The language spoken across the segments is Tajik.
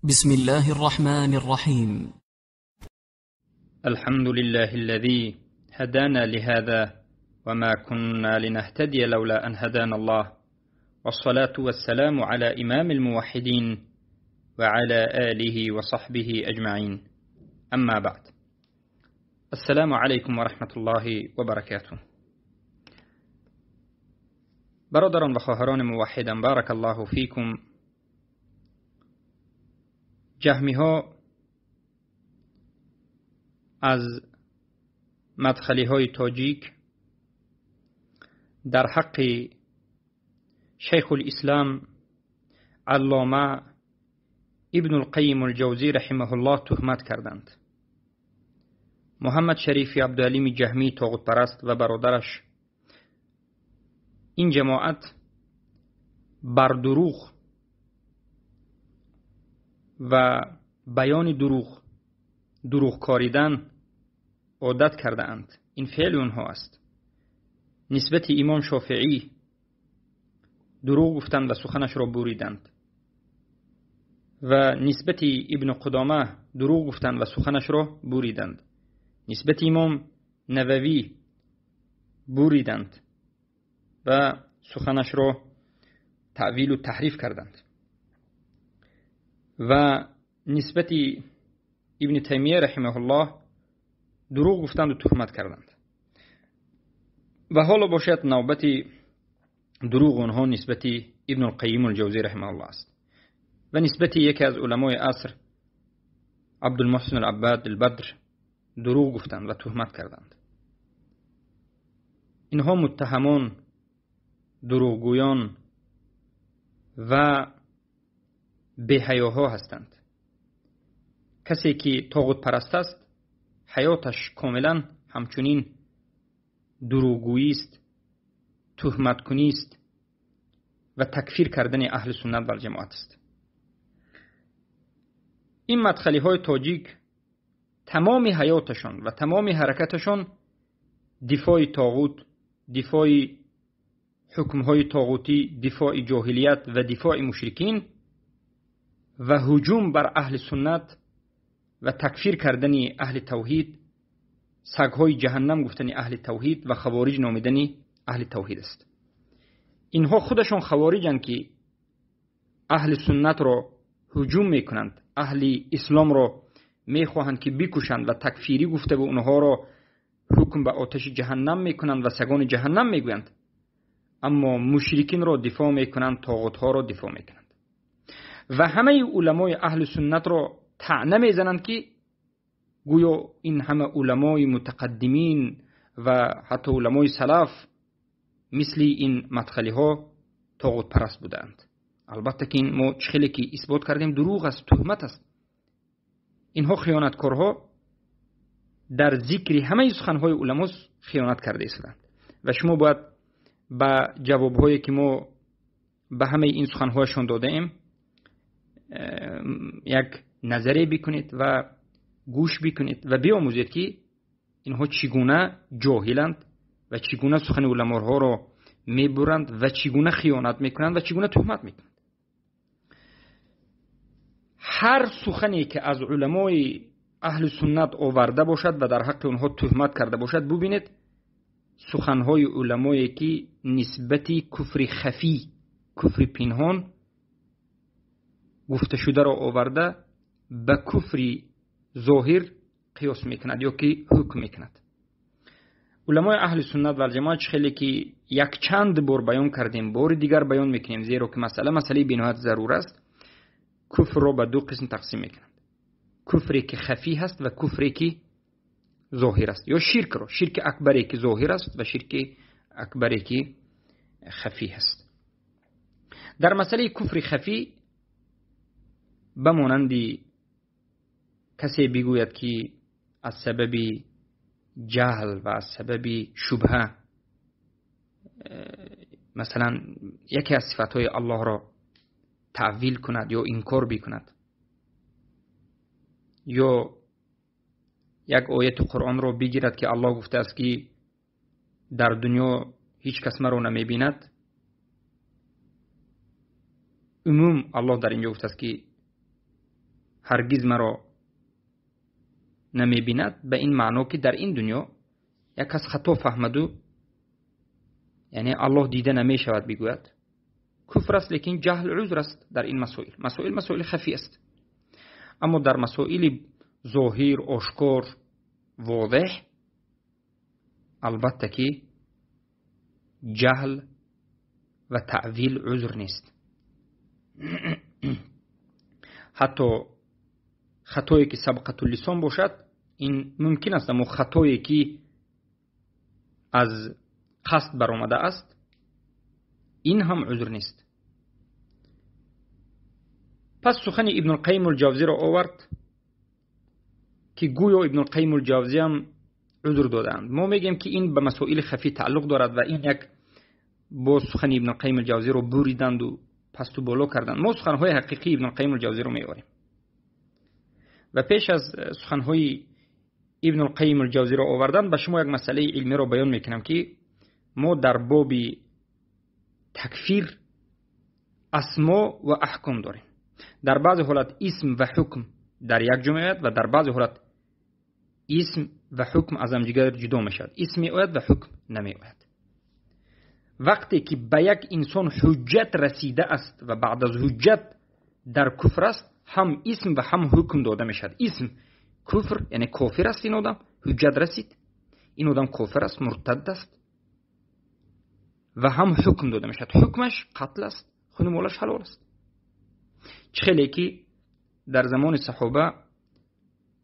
بسم الله الرحمن الرحيم. الحمد لله الذي هدانا لهذا وما كنا لنهتدي لولا أن هدانا الله، والصلاة والسلام على إمام الموحدين وعلى آله وصحبه أجمعين، أما بعد. السلام علیکم و رحمت الله و برکاته. برادران و خواهران موحدان، بارک الله فیکم. جهمی ها از مدخلی های تاجیک در حق شیخ الاسلام علامه ابن القیم الجوزی رحمه الله تهمت کردند. محمد شریف عبدالعلیم جهمی طاغوت پرست و برادرش، این جماعت بر دروغ و بیان دروغ، دروغ کاریدن عادت کرده اند. این فعل اونها است. نسبت امام شافعی دروغ گفتند و سخنش را بریدند و نسبت ابن قدامه دروغ گفتند و سخنش را بریدند. نسبت امام نووی بریدند و سخنش را تأویل و تحریف کردند و نسبت ابن تیمیه رحمه الله دروغ گفتند و تهمت کردند. و حالا باشد نوبت دروغ آنها نسبت ابن القیم الجوزی رحمه الله است و نسبت یکی از علمای عصر عبدالمحسن العباد البدر دروغ گفتند و تهمت کردند. اینها متهمان، دروغگویان و بی‌حیاها هستند. کسی که طاغوت پرست است حیاتش کاملا همچنین دروغگویی است، تهمت کنی است و تکفیر کردن اهل سنت و جماعت است. این مدخلی های تاجیک تمام حیاتشان و تمام حرکتشان دفاع طاغوت، دفاع حکمهای طاغوتی، دفاع جاهلیت و دفاع مشرکین و هجوم بر اهل سنت و تکفیر کردن اهل توحید، سگهای جهنم گفتن اهل توحید و خوارج نامیدن اهل توحید است. اینها خودشان خوارجند که اهل سنت را هجوم میکنند، اهل اسلام را میخواهند که بکشند و تکفیری گفته و اونها را حکم به آتش جهنم میکنند و سگان جهنم میگویند، اما مشرکین را دفاع میکنند، طاغوت ها را دفاع میکنند و همه علمای اهل سنت را طعنه میزنند که گویا این همه علمای متقدمین و حتی علمای سلف مثل این مدخلی ها طاغوت پرست بودند. البته که این ما خیلی که اثبات کردیم دروغ است، تهمت است. اینها خیانتکارها در ذکر همه سخنهای علما خیانت کرده ایستادند و شما باید به جوابهایی که ما به همه این سخنهایشان داده ایم یک نظری بکنید و گوش بکنید و بیاموزید که اینها چگونه جاهلند و چگونه سخن علماها را میبرند و چگونه خیانت میکنند و چگونه تهمت میکنند. هر سخنی که از علمای اهل سنت آورده باشد و در حق اونها تهمت کرده باشد، ببینید سخنهای علمایی که نسبت کفر خفی، کفر پنهان گفته شده را آورده به کفر ظاهر قیاس میکند یا که حکم میکند. علمای اهل سنت و الجماعت خیلی که یک چند بار بیان کردیم، بار دیگر بیان میکنیم، زیرا که مسئله بینهایت ضرور است. کفر را به دو قسم تقسیم میکنند: کفری که خفی هست و کفری که ظاهر است، یا شرک را، شرک اکبری که ظاهر است و شرک اکبری که خفی هست. در مسئله کفر خفی به مانند کسی بگوید که از سبب جهل و از سبب شبهه مثلا یکی از صفتهای الله را تأویل کند یا انکار بکند، یا یک آیت قرآن را بگیرد که الله گفته است که در دنیا هیچ کس مرا نمیبیند، عموم الله در اینجا گفته است که ҳаргиз маро намебинад, ба ин маъно ки дар ин дунё як кас хато фаҳмаду, яъне Аллоҳ дида намешавад бигӯяд, куфр аст, лекин ҷаҳл узр аст дар ин масоил. Масоил масоили хафӣ аст. Аммо дар масоили зоҳир, ошкор, возеҳ, албатта ки ҷаҳл ва таъвил узр нест. Ҳатто хатое ки сабқатуллисон бошад, ин мумкин аст, аммо хатое ки аз қасд баромада аст, ин ҳам узр нест. Пас сухани Ибнулқайим Ҷавзиро овард, ки гӯё Ибнулқайим Ҷавзӣ ҳам узр додаанд. Мо мегӯем, ки ин ба масоили хафӣ тааллуқ дорад ва ин як боз сухани Ибнулқайим Ҷавзиро буриданду пасту боло карданд. Мо суханҳои ҳақиқии Ибнулқайим Ҷавзиро меорем. Ва пеш аз суханҳои Ибнулқайим Ҷавзиро овардан, ба шумо як масъалаи илмиро баён мекунам, ки мо дар боби такфир асмо ва аҳком дорем. Дар баъзе ҳолат исм ва ҳукм дар як ҷо меояд ва дар баъзе ҳолат исм ва ҳукм аз ҳамдигар ҷудо мешавад. Исм меояд ва ҳукм намеояд. Вақте ки ба як инсон ҳуҷҷат расида аст ва баъд аз ҳуҷҷат дар куфр аст, ҳам исм ва ҳам ҳукм дода мешавад. Исм куфр, яъне кофир аст ин одам, ҳуҷҷат расид, ин одам кофир аст, муртад аст, ва ҳам ҳукм дода мешавад. Ҳукмаш қатл аст, хуни молаш ҳалол аст. Чӣ хеле ки дар замони саҳоба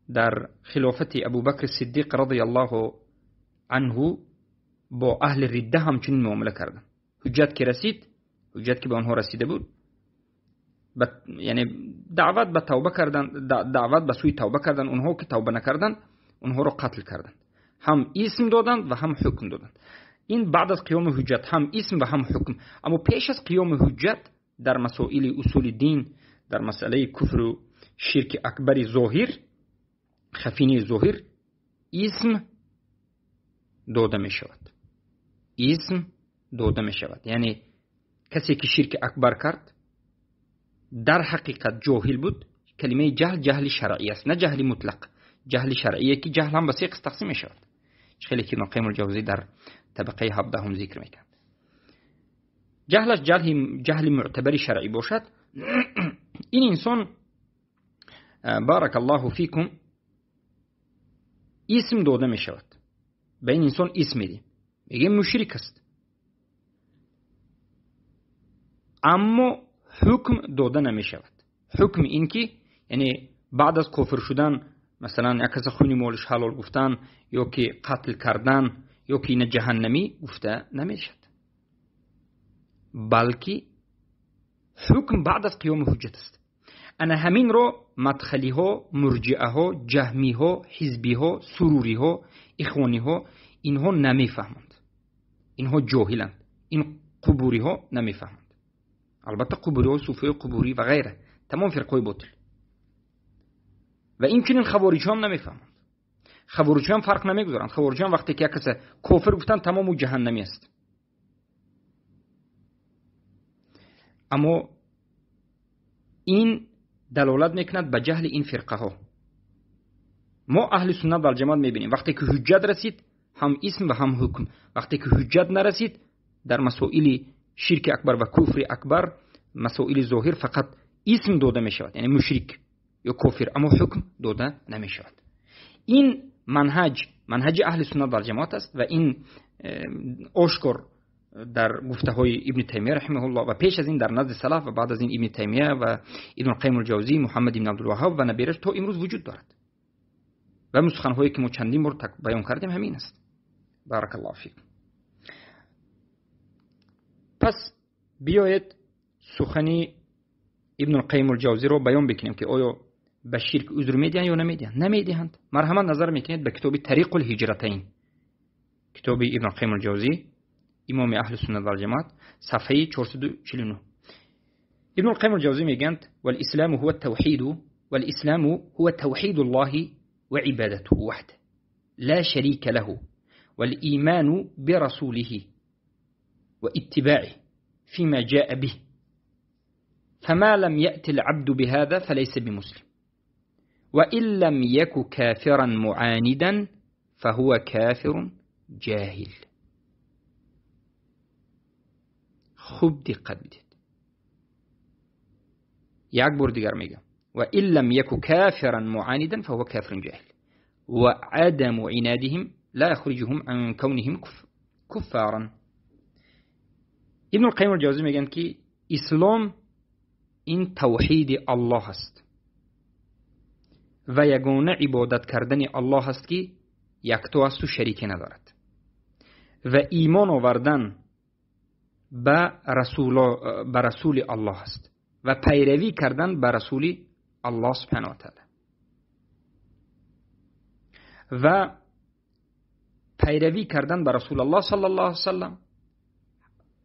дар хилофати Абубакри Сиддиқ радиаллоҳу анҳу бо аҳли ридда ҳамчунин муомила карданд. Ҳуҷҷат ки расид, ҳуҷҷат ки ба онҳо расида буд, яъне даъват ба тавба кардан, даъват ба сӯи тавба кардан, онҳо ки тавба накарданд, онҳоро қатл карданд. Ҳам исм доданд ва ҳам ҳукм доданд. Ин баъд аз қиёми ҳуҷҷат ҳам исм ва ҳам ҳукм. Аммо пеш аз қиёми ҳуҷҷат дар масоили усули дин, дар масъалаи куфру ширки акбари зоҳир, хафини зоҳир, исм дода мешавад. Исм дода мешавад. Яъне касе ки ширки акбар кард, дар ҳақиқат ҷоҳил буд. Калимаи ҷаҳл ҷаҳли шаръӣ аст, на ҷаҳли мутлақ. Ҷаҳли шаръие ки ҷаҳл ҳам ба се қисм тақсим мешавад. Чӣ хеле ки Ибни Қайим Ҷавзӣ дар табақаи 17 зикр мекунад. Ҷаҳлаш ҷаҳли муътабари шаръӣ бошад, ин инсон баракаллоҳу фикум исм дода мешавад. Ба ин инсон исм медиҳем, мегӯем мушрик аст, аммо ҳукм дода намешавад. Ҳукм ин ки яъне баъд аз кофир шудан, масалан як каса хуни молиш ҳалол гуфтан ё ки қатл кардан ё ки ина ҷаҳаннамӣ гуфта намешавад, балки ҳукм баъд аз қиёми ҳуҷҷат аст. Ана ҳаминро мадхалиҳо, мурҷиаҳо, ҷаҳмиҳо, ҳизбиҳо, суруриҳо, ихвониҳо инҳо намефаҳманд. Инҳо ҷоҳиланд. Ин қубуриҳо намефаҳманд. Албатта қубуриҳо, суфиҳои қубурӣ ва ғайра, тамом фирқаҳои ботил. Ва инчунин хавориҷҳо ҳам намефаҳманд. Хавориҷҳо ҳам фарқ намегузоранд. Хавориҷҳо ҳам вақте ки як каса кофир гуфтанд, тамом ӯ ҷаҳаннамӣ аст. Аммо ин далолат мекунад ба ҷаҳли ин фирқаҳо. Мо аҳли суннат вал ҷамоат мебинем, вақте ки ҳуҷҷат расид, ҳам исм ва ҳам ҳукм. Вақте ки ҳуҷҷат нарасид, дар масоили ширки акбар ва куфри акбар, масоили зоҳир фақат исм дода мешавад, яъне мушрик ё кофир, аммо ҳукм дода намешавад. Ин манҳаҷ, манҳаҷи аҳли суннат вал ҷамоат аст ва ин ошкор дар гуфтаҳои Ибни Таймия раҳимаҳуллоҳ ва пеш аз ин дар назди салаф ва баъд аз ин Ибни Таймия ва Ибни Қайим Ҷавзӣ, Муҳаммад ибн Абдулваҳҳоб ва набираш то имрӯз вуҷуд дорад. Ва суханҳое ки мо чандин бор баён кардем ҳамин аст. Баракаллоҳу фикум. Пас биёед сухани Ибни Қайим Ҷавзиро баён бикунем, ки оё ба ширк узр медиҳанд ё намедиҳанд? Намедиҳанд. Марҳамат назар мекунед ба китоби Тариқул Ҳиҷратайн, китоби Ибни Қайим Ҷавзӣ, имоми аҳли суннат вал ҷамоат, сафҳаи 449. Ибни Қайим Ҷавзӣ мегӯянд: валисляму ҳува тавҳиду, валисляму ҳува тавҳидуллоҳи ва ибадатуҳу ваҳдаҳу ла шарика лаҳу валиману бирасулиҳи ва иттибаъиҳи фима ҷаа биҳ фама лам яъти алабду биҳаза фалайса бимуслим. وإن لم يك كافرا معاندا فهو كافر جاهل. خوب دقت بدید. یک بار دیگر میگم وإن لم يك كافرا معاندا فهو كافر جاهل وعدم عنادهم لا يخرجهم عن كونهم كفارا. ابن القیم الجوزی میگن که اسلام این توحید الله است و یگانه عبادت کردن الله است که یکتا است و شریک ندارد و ایمان آوردن به رسول الله است و پیروی کردن به رسول الله سبحانه و تعالی و پیروی کردن به رسول الله صلی الله علیه وسلم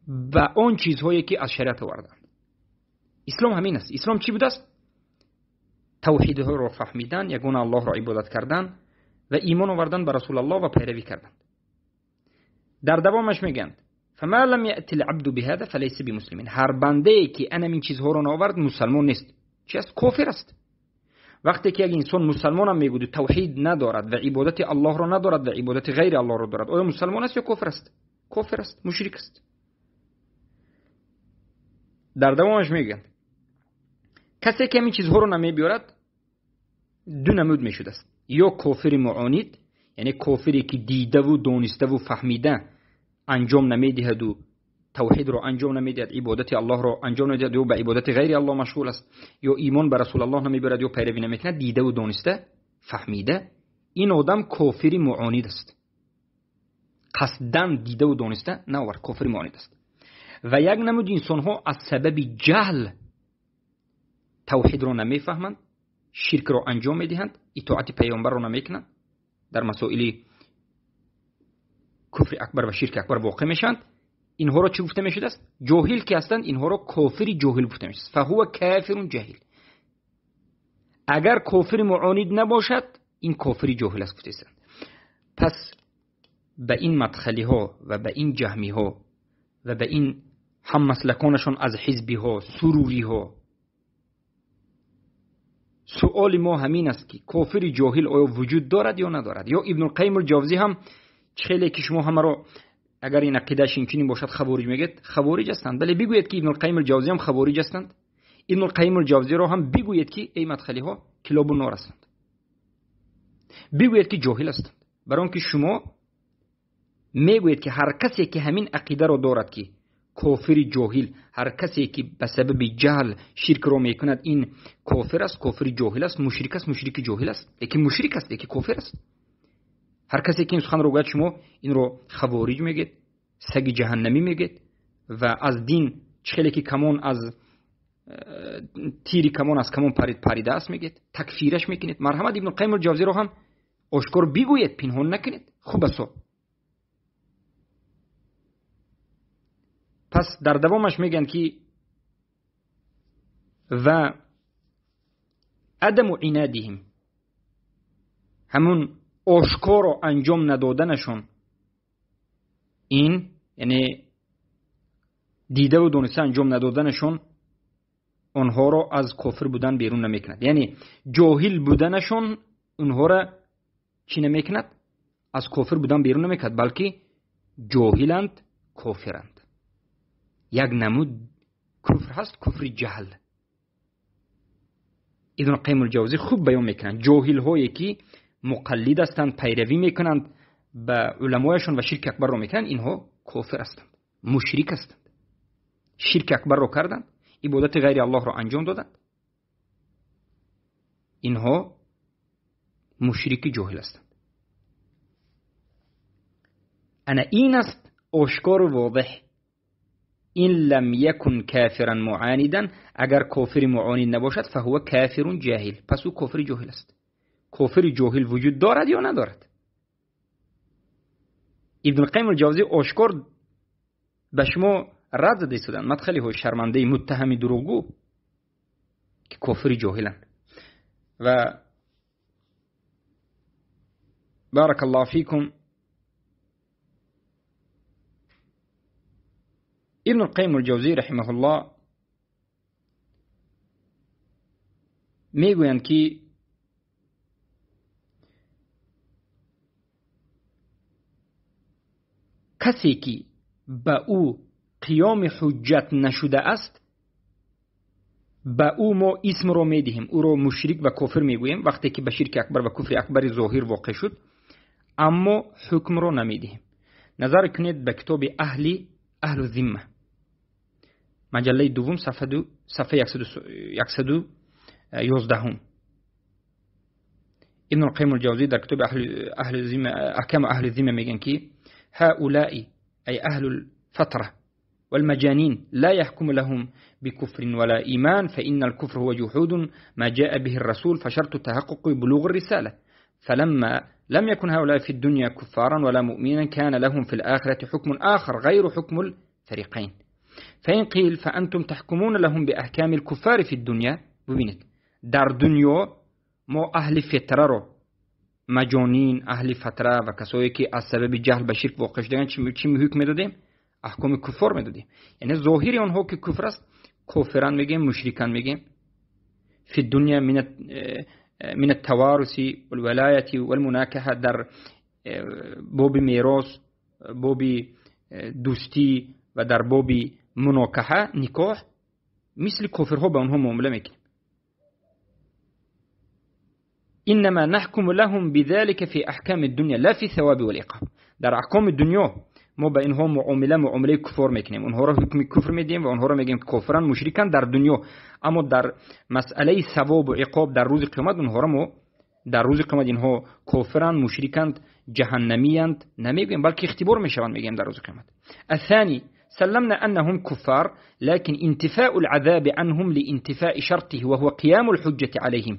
و آن چیزهایی که از شریعت آوردند. اسلام همین است. اسلام چی بوده است؟ توحید را فهمیدن، یگانه الله را عبادت کردن و ایمان آوردن به رسول الله و پیروی کردن. در دوامش میگند فما لم یأتی العبد بهذا فلیس بمسلم. هر بنده ای که این چیزها را نآورد مسلمان نیست. چی است؟ کافر است. وقتی که یک انسان مسلمان هم میگوید توحید ندارد و عبادت الله را ندارد و عبادت غیر الله را دارد، آیا مسلمان است یا کافر است؟ کافر است، مشرک است. در دوامش میگن کسی که این چیزها رو نمیبیارد دو نمود میشده است: یا کافر معاند، یعنی کافری که دیده و دانسته و فهمیده انجام نمیدهد و توحید رو انجام نمیدهد، عبادت الله رو انجام نمیدهد یا به عبادت غیر الله مشغول است، یا ایمان به رسول الله نمیبرد یا پیروی نمیکند، دیده و دانسته فهمیده، این آدم کافر معاند است. قصداً دیده و دانسته نآورد، کافر معاند است. و یک نمود انسان ها از سبب جهل توحید رو نمیفهمند، شرک رو انجام میدهند، اطاعت پیامبر رو نمیکنند، در مسائل کفر اکبر و شرک اکبر واقع میشند. اینها رو چی گفته میشده است؟ جاهل که هستند اینها رو کافر جاهل گفته میشده است. فهو کافر جاهل. اگر کافر معاند نباشد این کافر جاهل است گفته است. پس به این مدخلی ها و به این جهمی ها و به این هم مسلکانشون از حزبی ها، سروری ها، سؤال ما همین است که کافر جاهل آیا وجود دارد یا ندارد؟ یا ابن القیم الجوزی هم خیلی که شما همه رو اگر این عقیده‌اش اینچنین باشد خوارج میگید، خوارج هستند. بله بگویید که ابن القیم الجوزی هم خوارج هستند. ابن القیم الجوزی رو هم بگویید که ای مدخلی ها کلاب النار هستند. بگویید که جاهل هستند. برای اینکه شما میگویید که هر کسی که همین عقیده رو دارد که کافر جاهل، هر کسی که به سبب جهل شرک رو میکند این کافر است، کافر جاهل است، مشرک است، مشرک جاهل است، یکی مشرک است، یکی کافر است. هر کسی که این سخن رو گوید شما این رو خوارج میگید، سگ جهنمی میگید و از دین چخیلی که کمان از تیری کمان از کمان پریده است میگید، تکفیرش میکنید. مرحمت ابن القیم الجوزی رو هم آشکار بگویید، پنهان نکنید. خوب است. پس در دوامش میگن که و عدم عنادهم، همون آشکار رو انجام ندادنشون، این یعنی دیده و دانسته انجام ندادنشون آنها رو از کافر بودن بیرون نمیکند. یعنی جاهل بودنشون اونها را چی نمیکند؟ از کافر بودن بیرون نمیکند، بلکه جاهلند، کافرند. یک نمود کفر هست، کفر جهل. ابن قیم الجوزی خوب بیان میکنند جاهل هایی که مقلد هستند، پیروی میکنند به علمایشون و شرک اکبر رو میکنند، اینها کافر هستند، مشرک هستند، شرک اکبر رو کردند، عبادت غیر الله رو انجام دادند، اینها مشرک جاهل هستند. انا این است آشکار و واضح. این لم یکن کافرا معاندا، اگر کافر معاند نباشد فهو کافر جاهل، پس او کافر جاهل است. کافر جاهل وجود دارد یا ندارد؟ ابن القیم الجوزی آشکار به شما رد زده ایستادند، مدخلی های شرمنده متهم دروغگو که کافر جاهلند. و بارک الله فیکم. ابن القیم الجوزی رحمه الله میگویند که Касе ки ба ӯ қиёми ҳуҷҷат нашудааст, ба ӯ мо исмро медиҳем, ӯро мушрик ва кофир мегӯем вақте ки ба ширки акбар ва куфри акбари зоҳир воқеъ шуд, аммо ҳукмро намедиҳем. Назар кунед ба китоби аҳлу зимма, маҷаллаи дуввум, сафҳаи 111. Ибн Алқайим Алҷавзӣ дар китоби аҳками аҳли зимма мегӯянд ки ҳаулаи ай аҳлу лфатра والمجانين لا يحكم لهم بكفر ولا إيمان، فإن الكفر هو جحود ما جاء به الرسول فشرط تحقق بلوغ الرسالة، فلما لم يكن هؤلاء في الدنيا كفارا ولا مؤمنا كان لهم في الآخرة حكم آخر غير حكم الفريقين. فإن قيل فأنتم تحكمون لهم بأحكام الكفار في الدنيا، ببینید در دنیا ما اهل فتره رو، مجانین، اهل فتره و کسایی که از سبب جهل به شرک واقع شدن چی حکم میدادیم؟ احکام کفار میدادیم. یعنی ظاهر آنها که کفر است، کافران میگیم، مشرکان میگیم. فی الدنیا من التوارث والولایة والمناکحه، در باب میراث، باب دوستی و در باب مناکحه نکاح مثل کافرها به آنها معامله میکنیم. انما نحكم لهم بذلك في احکام الدنيا لا في الثواب والعقاب. در احکام دنیا ما به اینها معامله کفر میکنیم، اونها را حکم کفر میدیم و اونها را میگیم کافران مشرکان در دنیا، اما در مسئله ثواب و عقاب در روز قیامت اونها را ما در روز قیامت اینها کافران مشرکان جهنمیاند نمیگیم، بلکه اختبار میشوند میگیم در روز قیامت. الثاني سلمنا أنهم كفار لكن انتفاء العذاب عنهم لانتفاء شرطه وهو قيام الحجة عليهم،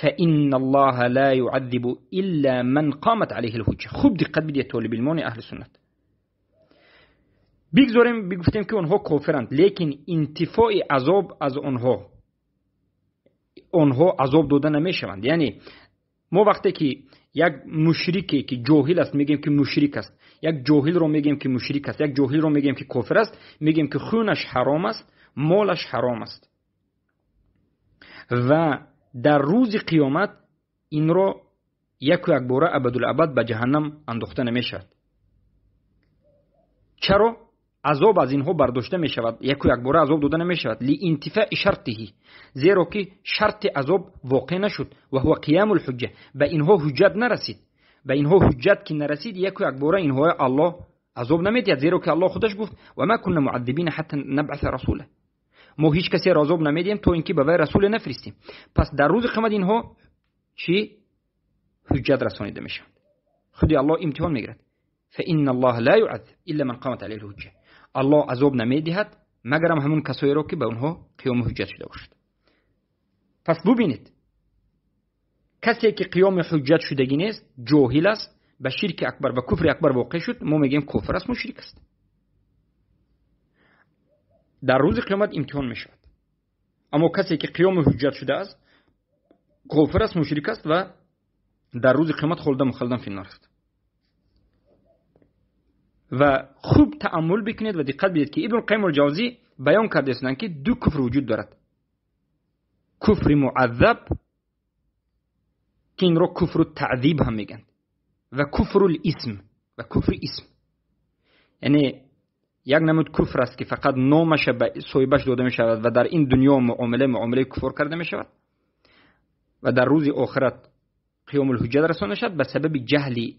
فإن الله لا يعذب إلا من قامت عليه الحجة. خوب دقت بدید طالب علمان اهل سنت. بگذاریم بگفتیم که آنها کافرند، لیکن انتفاع عذاب از آنها عذاب داده نمیشوند. یعنی ما وقتی که یک مشرکی که جاهل است میگیم که مشرک است، یک جاهل رو میگیم که مشرک است، یک جاهل رو میگیم که کافر است، میگیم که خونش حرام است، مالش حرام است و در روز قیامت این رو یک و یک باره ابدالابد به جهنم انداخته نمیشود. چرا؟ عذاب از اینها برداشته می شود، یک و یک باره عذاب داده نمی شود. لانتفاء شرطه، زیرا که شرط عذاب واقع نشد و هو قیام الحجه، به اینها حجت نرسید. به اینها حجت که نرسید یک و یک باره اینها الله عذاب نمیدهد، زیرا که الله خودش گفت و ما كنا معذبین حتی نبعث رسولا، ما هیچ کسی را عذاب نمیدیم تا اینکه به وی رسول نفرستیم. پس در روز قیامت اینها چی حجت رسانیده میشوند. خودی الله امتحان میگیرد. فإن الله لا يعذب إلا من قامت عليه الحجة، الله عذاب نمیدهد مگرم همون کسایی را که به اونها قیام حجت شده باشد. پس ببینید کسی که قیام حجت شدگی نیست، جاهل است، به شرک اکبر و کفر اکبر واقع شد، ما میگیم کفر است، مشرک است. در روز قیامت امتحان میشود. اما کسی که قیام حجت شده است، کافر است، مشرک است و در روز قیامت خلد مخلدن فی النار است. و خوب تأمل بکنید و دقت بدید که ابن القیم الجوزی بیان کرده است که دو کفر وجود دارد: کفر معذب که این را کفر تعذیب هم میگن و کفر الاسم و کفر اسم. یعنی یک نمود کفر است که فقط نامش به صاحبش داده می شود و در این دنیا معامله کفر کرده می شود و در روز آخرت قیام الحجه رسانده شد به سبب جهل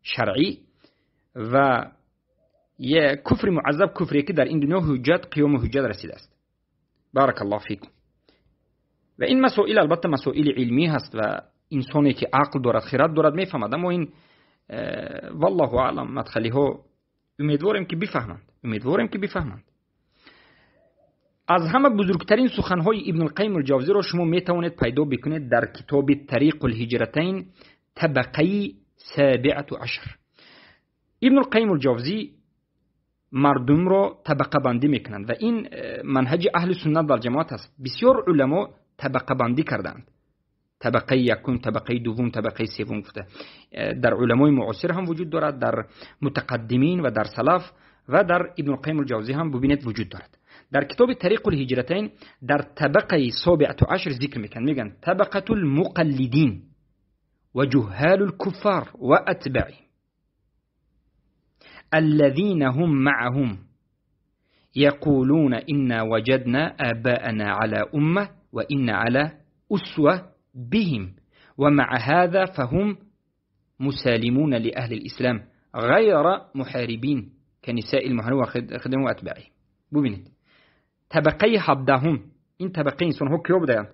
شرعی. و یه کفر معذب کفری که در این دنیا حجت قیام حجت رسیده است. بارک الله فیکم. و این مسائل البته مسائل علمی هست و انسانی که عقل دارد خرد دارد میفهمد، اما این والله اعلم مدخلی ها امیدواریم که بفهمند، امیدواریم که بفهمند. از همه بزرگترین سخنهای ابن القیم الجوزی را شما میتوانید پیدا بکنید در کتاب طریق الهجرتین طبقه 17. ابن القیم الجوزی مردم را طبقه بندی میکنند و این منهج اهل سنت و جماعت است. بسیار علما طبقه بندی کردند، طبقه یکم، طبقه دوم، طبقه سوم گفته. در علمای معاصر هم وجود دارد، در متقدمین و در سلف و در ابن القیم الجوزی هم ببینید وجود دارد. در کتاب طریق الهجرتین در طبقه 17 ذکر میکنند، میگن طبقه المقلدین و جهال الكفار و اتباعهم. الذين هم معهم يقولون إنا وجدنا آباءنا على أمة وإن على أسوة بهم ومع هذا فهم مسالمون لأهل الإسلام غير محاربين كنساء المحاربين وخدموا وأتباعهم. ببینید طبقه 17 این طبقه انسان ها کیا بودند؟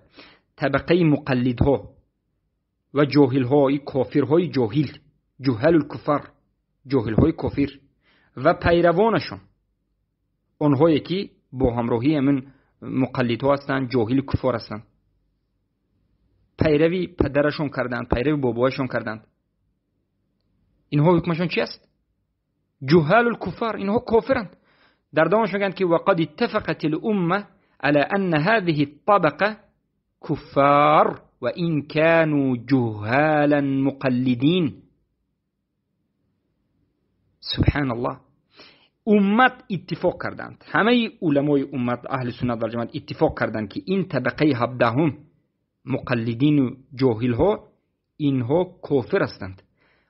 طبقه مقلدها و جاهلها، کافرهای جاهل، جهل الکفر، جاهلهای کافر و پیروانشان، آنهایی که با همراهی من مقلدها هستند، جاهل کفار هستند، پیروی پدرشون کردند، پیروی بابایشون کردند. اینها حکمشون چی است؟ جهال الکفار، اینها کافرند. در دوامش میگن که وقد اتفقت الامه على ان هذه الطبقه كفار وان كانوا جهالا مقلدين. سبحان الله. امت اتفاق کردند، همه علمای امت اهل سنت و جماعت اتفاق کردند که این طبقه 17 مقلدین و جاهل ها اینها کافر هستند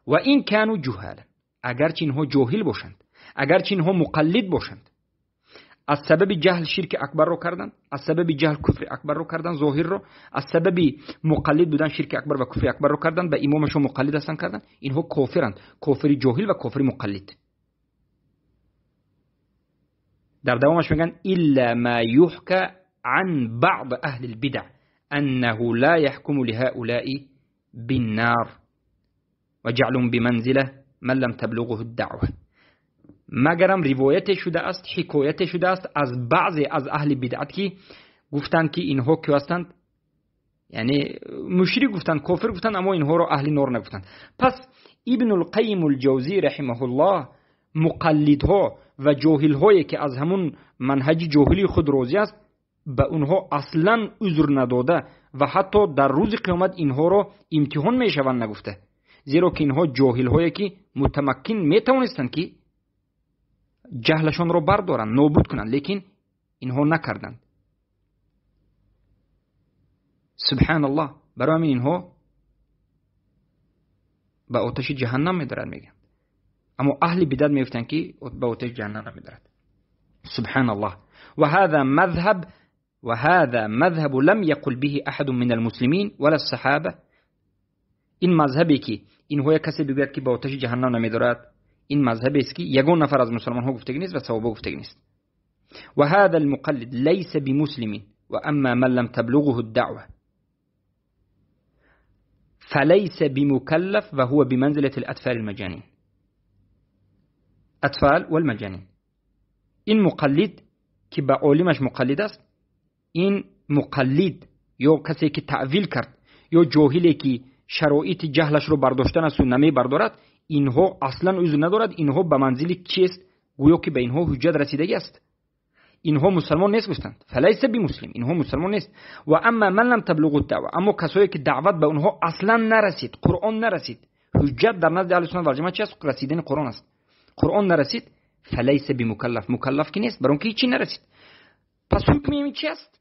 و این کانوا جهالا، اگرچه اینها جاهل باشند، اگرچه اینها مقلد باشند، از سبب جهل شرک اکبر رو کردند، از سبب جهل کفر اکبر رو کردند ظاهر رو، از سبب مقلد بودن شرک اکبر و کفر اکبر رو کردند، به امامشون مقلد هستند کردند، اینها کافرند، کافر جاهل و کافر مقلد. در دوامش میگن الا ما يحكى عن بعض اهل البدع انه لا يحكم لهؤلاء بالنار وجعلهم بمنزله من لم تبلغه الدعوه. مگرم روایت شده است، حکایت شده است از بعضی از اهل بدعت که گفتند که اینها که هستند، یعنی مشرک گفتند، کافر گفتند، اما اینها را اهل نار نگفتند. پس ابن القیم الجوزی رحمه الله مقلدها و جاهلهایی که از همون منهج جاهلی خود راضی است به اونها اصلا عذر نداده و حتی در روز قیامت اینها را امتحان میشوند نگفته، زیرا که اینها جاهلهایی که متمکن میتوانستند که جهلشان را بردارند، نابود کنند، لیکن اینها نکردند. سبحان الله. برای همین اینها به آتش جهنم میدارند میگن، اما اهل بدعت میگفتند که به آتش جهنم نمیدارد. سبحان الله. وهذا مذهب لم يقل به احد من المسلمين ولا الصحابه. این مذهبی که اینها کسی بگوید که به آتش جهنم نمیدارد، این مذهبی است که یگان نفر از مسلمان ها گفتگی نیست و صحابه گفتگی نیست. وهذا المقلد ليس بمسلم واما من لم تبلغه الدعوه فليس بمكلف وهو بمنزله الاطفال المجانين. اطفال والمجانين. این مقلد که به عالمش مقلد است، این مقلد یا کسی که تعویل کرد یا جاهلی که شرایط جهلش رو برداشتن است و نمی بردارد، اینها اصلا عذر ندارد. اینها به منزل چیست؟ گویا که به اینها حجت رسیدگی است. اینها مسلمان نیست گفتند، فلیس بمسلم، اینها مسلمان نیست. و اما من لم تبلغ الدعوه، اما کسایی که دعوت به اونها اصلا نرسید، قرآن نرسید، حجت در نزد اهل سنت و جماعت چیست؟ رسیدن قرآن است. قرآن نرسید، فلیس بمکلف، مکلف که نیست، برای اینکه هیچی نرسید. پس حکم این چی است؟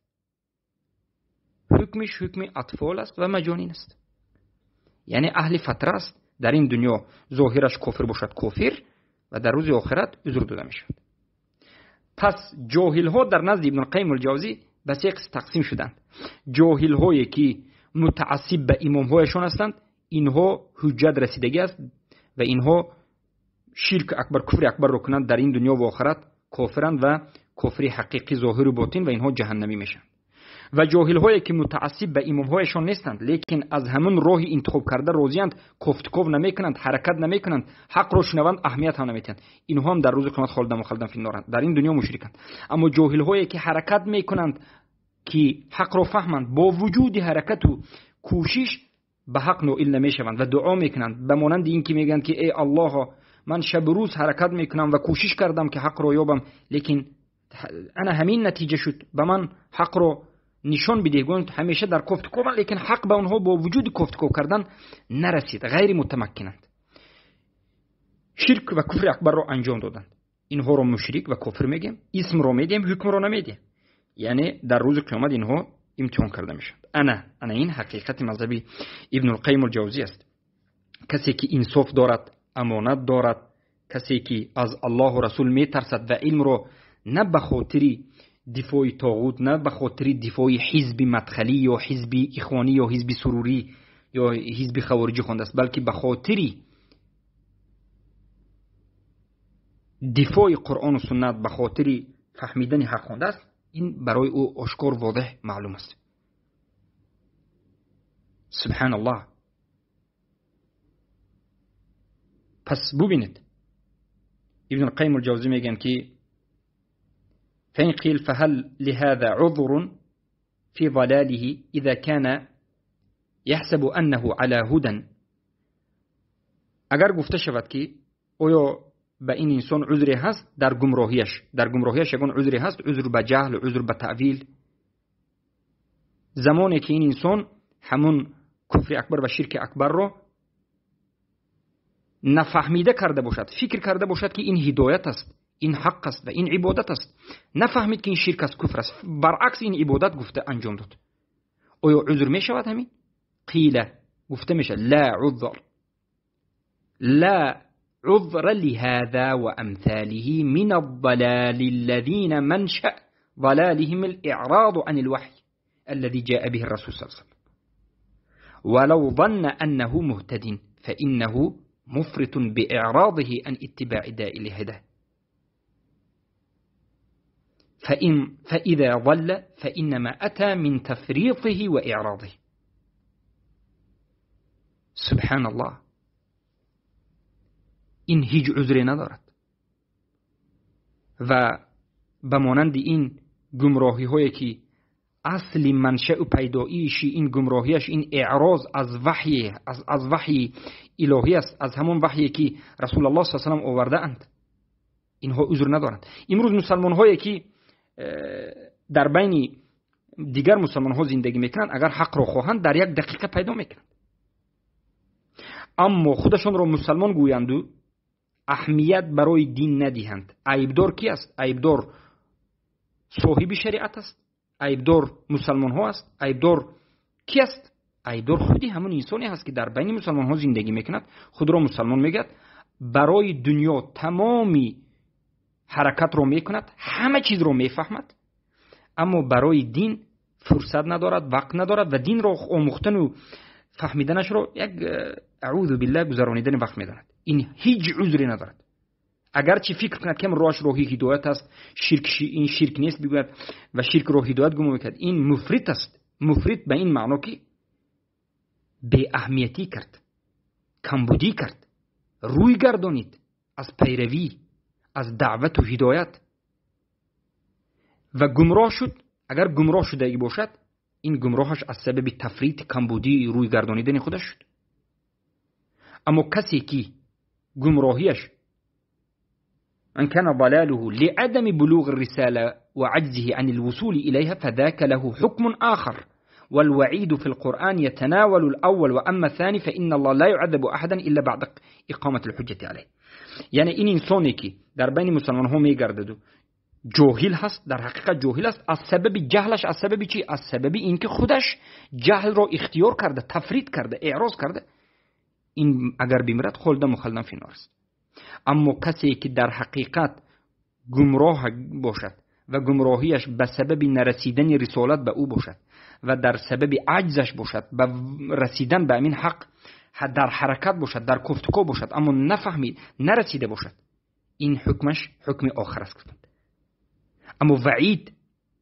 حکمش حکم اطفال است و مجانین است، یعنی اهل فتره است. در این دنیا ظاهرش کافر باشد کافر و در روز آخرت عذر داده می شود. پس جاهل ها در نزد ابن القیم الجوزی به سه قسم تقسیم شدند. جاهل هایی که متعصب به امام هایشان هستند، اینها حجت رسیدگی است و اینها شرک اکبر، کفر اکبر رو کنند، در این دنیا و آخرت کافرند و کفر حقیقی ظاهر و باطن و اینها جهنمی میشن. و جاهل هایی که متعصب به امام هایشان نیستند، لیکن از همون راه انتخاب کرده راضی‌اند، کوفتکوف نمیکنند، حرکت نمیکنند، حق رو شنوند اهمیت هم نمیتند، اینها هم در روز قیامت خالدن مخلدن فی النارند، در این دنیا مشرکند. اما جاهل هایی که حرکت میکنند که حق رو فهمند، با وجود حرکت و کوشش به حق نائل نمیشوند و دعا میکنند، به مانند این که میگن که ای الله، من شب روز حرکت میکنم و کوشش کردم که حق رو یابم، لیکن انا همین نتیجه شد، به من حق رو نشان بده. گویند همیشه در کوفتکوبند، لیکن حق به آنها با وجود کوفتکوب کردن نرسید، غیر متمکنند. شرک و کفر اکبر رو انجام دادند. اینها رو مشرک و کفر میگیم، اسم رو میدیم، حکم رو نمیدیم، یعنی در روز قیامت اینها امتحان کرده میشند. انا این حقیقت مذهبی ابن القیم الجوزی است. کسی که انصاف دارد، امانت دارد، Касе ки аз Аллоҳу Расул метарсад ва илмро на ба хотири дифои тоғут, на ба хотири дифои ҳизби мадхалӣ ё ҳизби ихвонӣ ё ҳизби сурурӣ ё ҳизби хавориҷӣ хондааст, балки ба хотири дифои Қуръону суннат, ба хотири фаҳмидани ҳақ хондааст, ин барои ӯ ошкор, возеҳ маълум аст. Субҳаналлоҳ. Пас бубинед, Ибн Алқайим Алҷавзӣ мегӯянд ки فإن قيل فهل لهذا عذر في ضلاله إذا كان يحسب أنه على هدى. اگر گفته شود که آیا به این انسان عذری هست در گمراهیش، در گمراهیش یگان عذری هست، عذر به جهل، عذر به تأویل، زمانی که این انسان همون کفر اکبر و شرک اکبر رو نفهمیده کرده باشد، فکر کرده باشد که این هدایت است، این حق است و این عبادت است، نفهمید که این شرک است، کفر است، برعکس این عبادت گفته انجام داد، آیا عذر می شود همین؟ قیل گفته میشه لا عذر، لا عذر لهذا وأمثاله من الضلال الذين منشأ ضلالهم الإعراض عن الوحي الذي جاء به الرسول صلى الله عليه وسلم، ولو ظن أنه مهتد فإنه مفرط بإعراضه عن اتباع داء الهدى، فإذا ضل فإنما أتى من تفريطه وإعراضه. سبحان الله. این هیچ عذری ندارد و به مانند این گمراهی هایی که اصل منشأ و پیدایش این گمراهیش این اعراض از وحی، از وحی الهی است، از همون وحیی که رسول الله صلی الله علیه و سلم آورده اند، اینها عذر ندارند. امروز مسلمان هایی که در بین دیگر مسلمان ها زندگی میکنند، اگر حق را خواهند در یک دقیقه پیدا میکنند، اما خودشان را مسلمان گویند و اهمیت برای دین ندهند. عیبدار کی است؟ عیبدار صاحب شریعت است، عیبدار مسلمان ها است، عیبدار کی است؟ عیبدار خودی همون انسانی هست که در بین مسلمان ها زندگی میکند، خود را مسلمان میگد، برای دنیا تمامی حرکت رو میکند، همه چیز رو میفهمد، اما برای دین فرصت ندارد، وقت ندارد و دین را آموختن و فهمیدنش رو یک اعوذ بالله گذرانیدن وقت میداند. این هیچ عذری ندارد. اگرچه فکر کند که راهش راهی هدایت است، شرک این شرک نیست بگوید و شرک رو هدایت گمان میکرد، این مفرط است. مفرط به این معنا که بی اهمیتی کرد، کمبودی کرد، روی گردانید از پیروی، از دعوت و هدایت و گمراه شد. اگر گمراه شده باشد، این گمراهش از سبب تفریط، کمبودی، روی گردانیدن خودش شد. اما کسی که گمراهیش ان كان ضلاله لعدم بلوغ الرسالة وعجزه عن الوصول إليها فذاك له حكم آخر، والوعيد في القرآن يتناول الأول، وأما الثاني فإن الله لا يعذب أحدا إلا بعد إقامة الحجة عليه. یعنی این انسانی که در بین مسلمان ها میگردد جاهل هست، در حقیقت جاهل است، از سبب جهلش، از سبب چی؟ از سبب اینکه خودش جهل را اختیار کرده، تفرید کرده، اعراض کرده، این اگر بمیرد خلد مخلدن فی النار است. اما کسی که در حقیقت گمراه باشد و گمراهیش به سبب نرسیدن رسالت به او باشد و در سبب عجزش باشد به رسیدن به امین حق، در حرکت باشد، در گفتگو باشد، اما نفهمید، نرسیده باشد، این حکمش حکم آخر است. اما وعید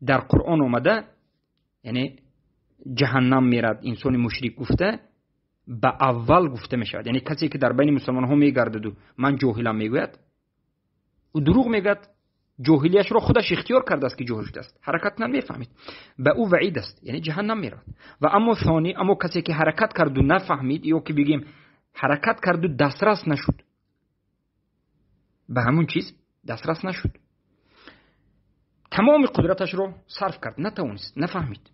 در قرآن آمده، یعنی جهنم میرد انسان مشرک گفته، به اول گفته میشود. یعنی کسی که در بین مسلمان ها میگردد و من جاهلم میگوید، او دروغ میگوید، جاهلیش را خودش اختیار کرده است که جاهل شده است، حرکت نمیفهمید، به او وعید است، یعنی جهنم میرود. و اما ثانی، اما کسی که حرکت کرد و نفهمید، یا که بگیم حرکت کرد و دسترس نشد به همون چیز، دسترس نشد، تمام قدرتش رو صرف کرد، نتوانست، نفهمید،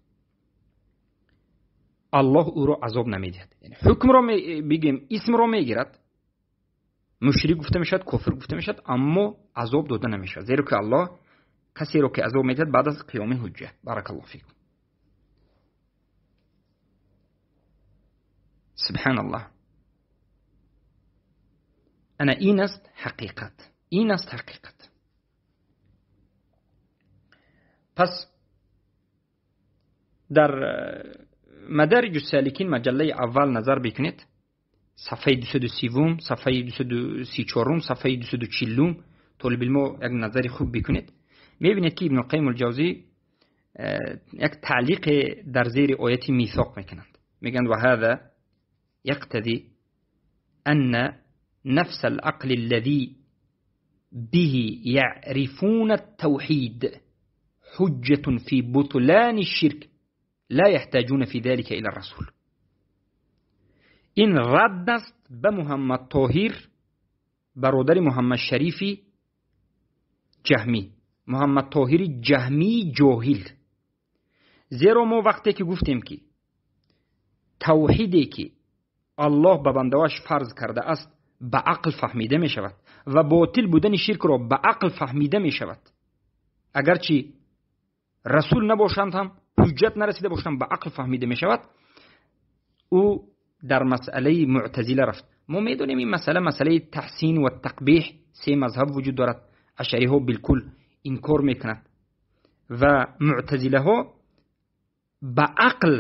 الله او را عذاب نمیدهد. یعنی حکم را بگیم اسم را میگیرد، مشرک گفته میشد، کافر گفته میشد، اما عذاب داده نمیشد، زیرا که الله کسی را که عذاب میدهد بعد از قیام حجه. بارک الله فیکم. سبحان الله. Ана ин аст ҳақиқат, ин аст ҳақиқат. Пас дар Мадариҷ ус-соликин маҷаллаи аввал назар бикунед, сафҳаи 230, сафҳаи 234, сафҳаи 240, толиби илмо як назари хуб бикунед, мебинед ки Ибн Қайим ал-Ҷавзӣ як таълиқ дар зери ояти мисоқ мекунанд. Мегӯянд: ва ҳаза яқтази анна нафс ал-ақл аллази биҳи яърифуна ат-тавҳид ҳуҷҷатун фи бутлани аш-ширк ла яҳтаҷуна фи залика ила ар-расул. Ин радд аст ба Муҳаммад Тоҳир, бародари Муҳаммад Шарифи Ҷаҳмӣ, Муҳаммад Тоҳири Ҷаҳмии ҷоҳил. Зеро мо вақте ки гуфтем ки тавҳиде ки Аллоҳ ба бандаваш фарз кардааст ба ақл фаҳмида мешавад ва ботил будани ширкро ба ақл фаҳмида мешавад, агарчи расул набошанд ҳам, ҳуҷҷат нарасида бошанд, ба ақл фаҳмида мешавад, ӯ дар масъалаи муътазила рафт. Мо медонем ин масъала масъалаи таҳсин ва тақбеҳ, се мазҳаб вуҷуд дорад. Ашъариҳо билкул инкор мекунад ва муътазилаҳо ба ақл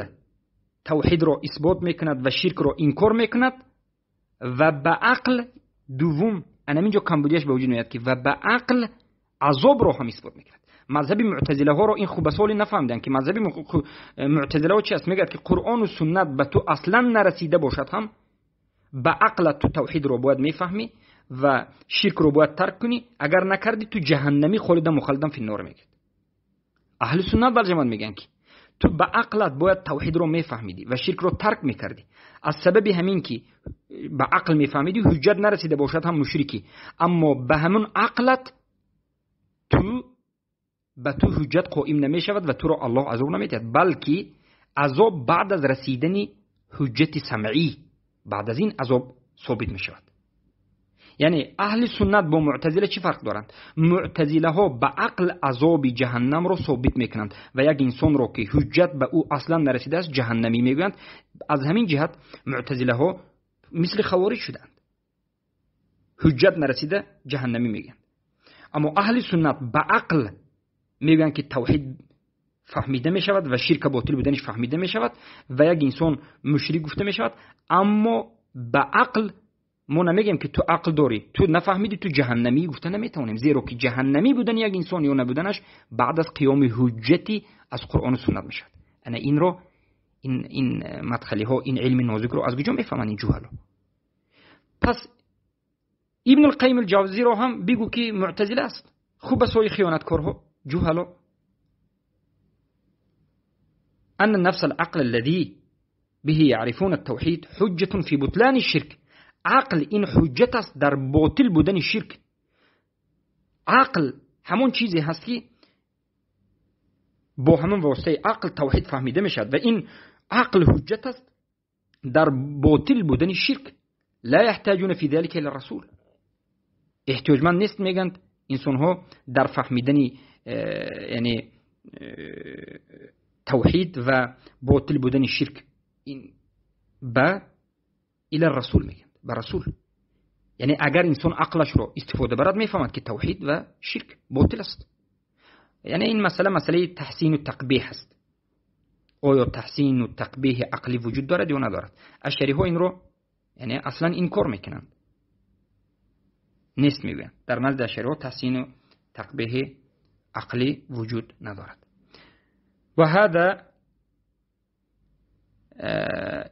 тавҳидро исбот мекунад ва ширкро инкор мекунад ва ба ақл дуввум, анаминҷо камбудияш ба вуҷуд меояд ки ва ба ақл азобро ҳам исбот мекунад. Мазҳаби муътазилаҳоро ин хубасоли нафаҳмиданд ки мазҳаби муътазилаҳо чи аст. Мегӯяд ки Қуръону суннат ба ту аслан нарасида бошад ҳам ба ақлат ту тавҳидро бояд мефаҳмӣ ва ширкро бояд тарк кунӣ, агар накардӣ ту ҷаҳаннамӣ холидан мухаллидан финнор мегӯяд. Аҳли суннат вал ҷамоат мегӯянд ки ту ба ақлат бояд тавҳидро мефаҳмидӣ ва ширкро тарк мекардӣ. Аз сабаби ҳамин ки ба ақл мефаҳмидӣ, ҳуҷҷат нарасида бошад ҳам мушрикӣ, аммо ба ҳамон ақлат ту ба ту ҳуҷҷат қоим намешавад ва туро Аллоҳ азоб намедиҳад, балки азоб баъд аз расидани ҳуҷҷати самъӣ, баъд аз ин азоб собит мешавад. Яъне аҳли суннат бо муътазила чӣ фарқ доранд? Муътазилаҳо ба ақл азоби ҷаҳаннамро собит мекунанд ва як инсонро ки ҳуҷҷат ба ӯ аслан нарасидааст ҷаҳаннамӣ мегӯянд. Аз ҳамин ҷиҳат муътазилаҳо мисли хавориҷ шуданд, ҳуҷҷат нарасида ҷаҳаннамӣ мегӯянд. Аммо аҳли суннат ба ақл мегӯянд ки тавҳид фаҳмида мешавад ва ширка ботил буданаш фаҳмида мешавад ва як инсон мушрик гуфта мешавад, аммо ба ақл мо намегӯем ки ту ақл дорӣ, ту нафаҳмидӣ, ту ҷаҳаннамӣ гуфта наметавонем, зеро ки ҷаҳаннамӣ будани як инсон ё набуданаш баъд аз қиёми ҳуҷҷати аз Қуръону суннат мешавад. Ана инро ин мадхалиҳо, ин илми нозикро аз куҷо мефаҳманд ин ҷуҳало? Пас Ибн ал-Қайим ал-Ҷавзиро ҳам бигӯ ки муътазила аст, хубасои хиёнаткорҳо, ҷуҳало. أن نفس العقل الذي به يعرفون التوحيد حجة في بطلان الشرك. عقل این حجت است در باطل بودن شرک. عقل همون چیزی هست که با همون واسطه عقل توحید فهمیده میشد و این عقل حجت است در باطل بودن شرک. لا يحتاجون في ذلك الى الرسول. احتیاجمند نیست میگند انسان ها در فهمیدن یعنی توحید و باطل بودن شرک این با الى الرسول میگند، به رسول. یعنی اگر انسان عقلش رو استفاده برد میفهمد که توحید و شرک باطل است. یعنی این مسئله مسئله تحسین و تقبیح است. آیا تحسین و تقبیح عقلی وجود دارد یا ندارد؟ اشعری ها این رو یعنی اصلا انکار میکنند، نیست میگویند. در نزد اشعری ها تحسین و تقبیح عقلی وجود ندارد. و هذا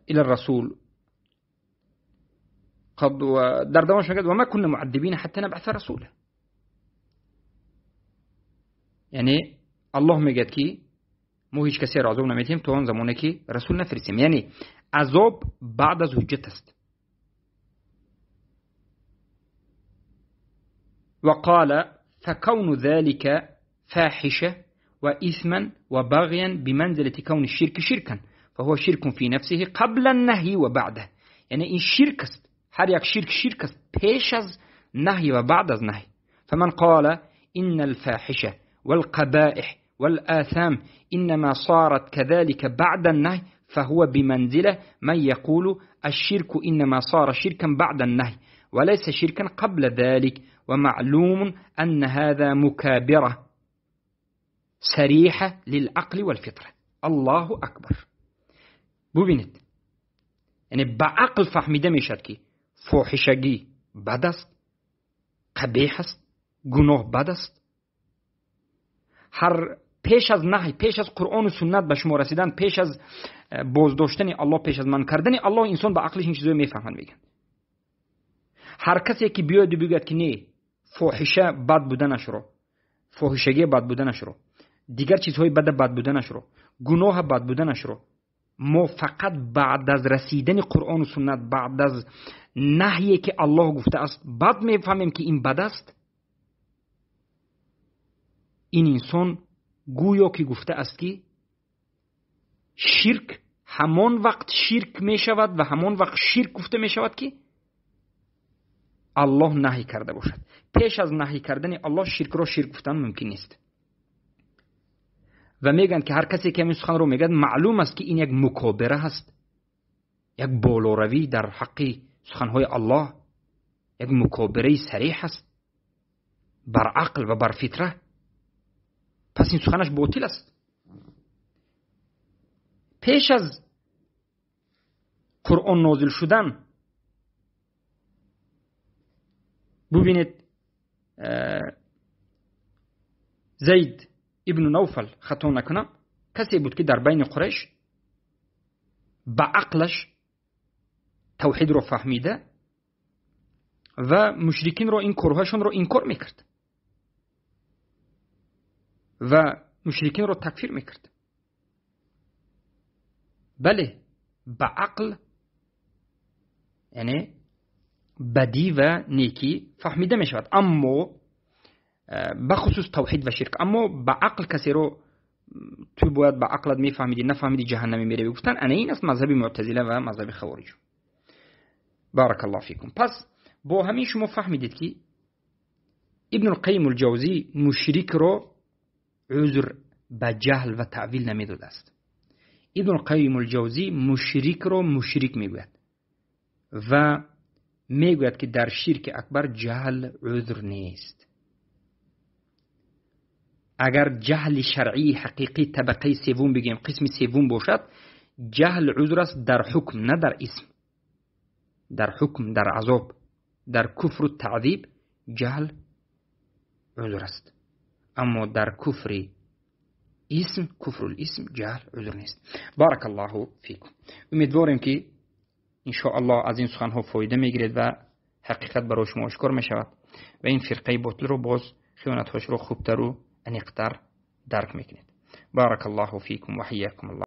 الى الرسول قد در دوامش میگه و ما كنا معذبین حتى نبعث رسولا. یعنی الله میگه که ما هیچ کسی را عذاب نمیدیم تا آن زمانی که رسول نفرستیم. یعنی عذاب بعد از حجت است. وقال فكون ذلك فاحشة وإثما وبغيا بمنزلة كون الشرك شركا فهو شرك في نفسه قبل النهي وبعده. یعنی این شرک است، هر یک شرک شرک است پیش از نهی و بعد از نهی. فمن قال إن الفاحشة والقبائح والآثام إنما صارت كذلك بعد النهي فهو بمنزلة من يقول الشرك إنما صار شركا بعد النهي وليس شركا قبل ذلك، ومعلوم أن هذا مكابرة صريحة للعقل والفطرة. الله أكبر. ببینید، یعنی به عقل فهمیده میشد که فاحشگی بد است، قبیح است، گناه بد است. هر پیش از نهی، پیش از قرآن و سنت به شما رسیدن، پیش از بازداشتن الله، پیش از من کردن الله، انسان به عقلش این چیزو میفهمند. میگن هر کسی که بیاد بگوید که نه، فاحشه بد بودنش رو، فاحشگی بد بودنش رو، دیگر چیزهای بد بد بودنش رو، گناه بد بودنش رو، ما فقط بعد از رسیدن قرآن و سنت، بعد از نهی که الله گفته است، بعد میفهمیم که این بد است. این انسان گویا که گفته است که شرک همان وقت شرک می شود و همان وقت شرک گفته می شود که الله نهی کرده باشد. پیش از نهی کردن الله شرک را شرک گفتن ممکن نیست. و میگن که هر کسی که این سخن رو میگه، معلوم است که این یک مکابره هست، یک بالاروی در حق سخنهای الله، یک مکابره صریح است بر عقل و بر فطره. پس این سخنش باطل است. پیش از قرآن نازل شدن ببینید، زید ابن نوفل خطا نکنم کسی بود که در بین قریش به عقلش توحید رو فهمیده و مشرکین رو، این کارهاشون رو انکار میکرد و مشرکین رو تکفیر میکرد. بله، به عقل یعنی بدی و نیکی فهمیده میشود، اما بخصوص توحید و شرک. اما به عقل کسی رو تو باید به عقلت میفهمیدی، نفهمیدی جهنمی میره گفتن، انا این است مذهب معتزله و مذهب خوارج. بارک الله فیکم. پس با همین شما فهمیدید که ابن القیم الجوزی مشرک رو عذر به جهل و تعویل نمیداد است. ابن القیم الجوزی مشرک رو مشرک میگوید و میگوید که در شرک اکبر جهل عذر نیست. اگر جهل شرعی حقیقی طبقه سوم بگیم، قسم سوم باشد، جهل عذر است در حکم، نه در اسم. در حکم، در عذاب، در کفر و تعذیب جهل عذر است، اما در کفر اسم، کفر الاسم، جهل عذر نیست. بارک الله فیکم. امیدواریم که ان شاء الله از این سخنها فایده میگیرید و حقیقت برای شما آشکار میشود و این فرقه باطل رو باز خیانتهاش رو خوبتر و انیقتر درک میکنید. بارک الله فیکم و حیاکم الله.